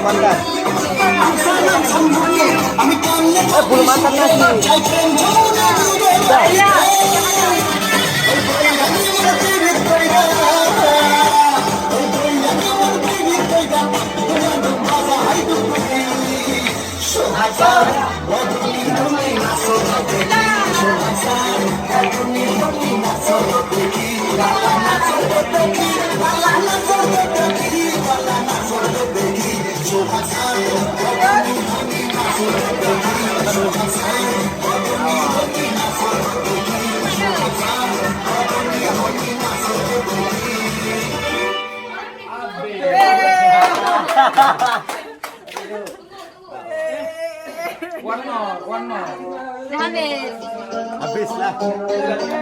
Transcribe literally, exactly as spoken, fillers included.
Makan. Eh, belum makan nasi. Dah. One more, one more. Dah habis. Habislah.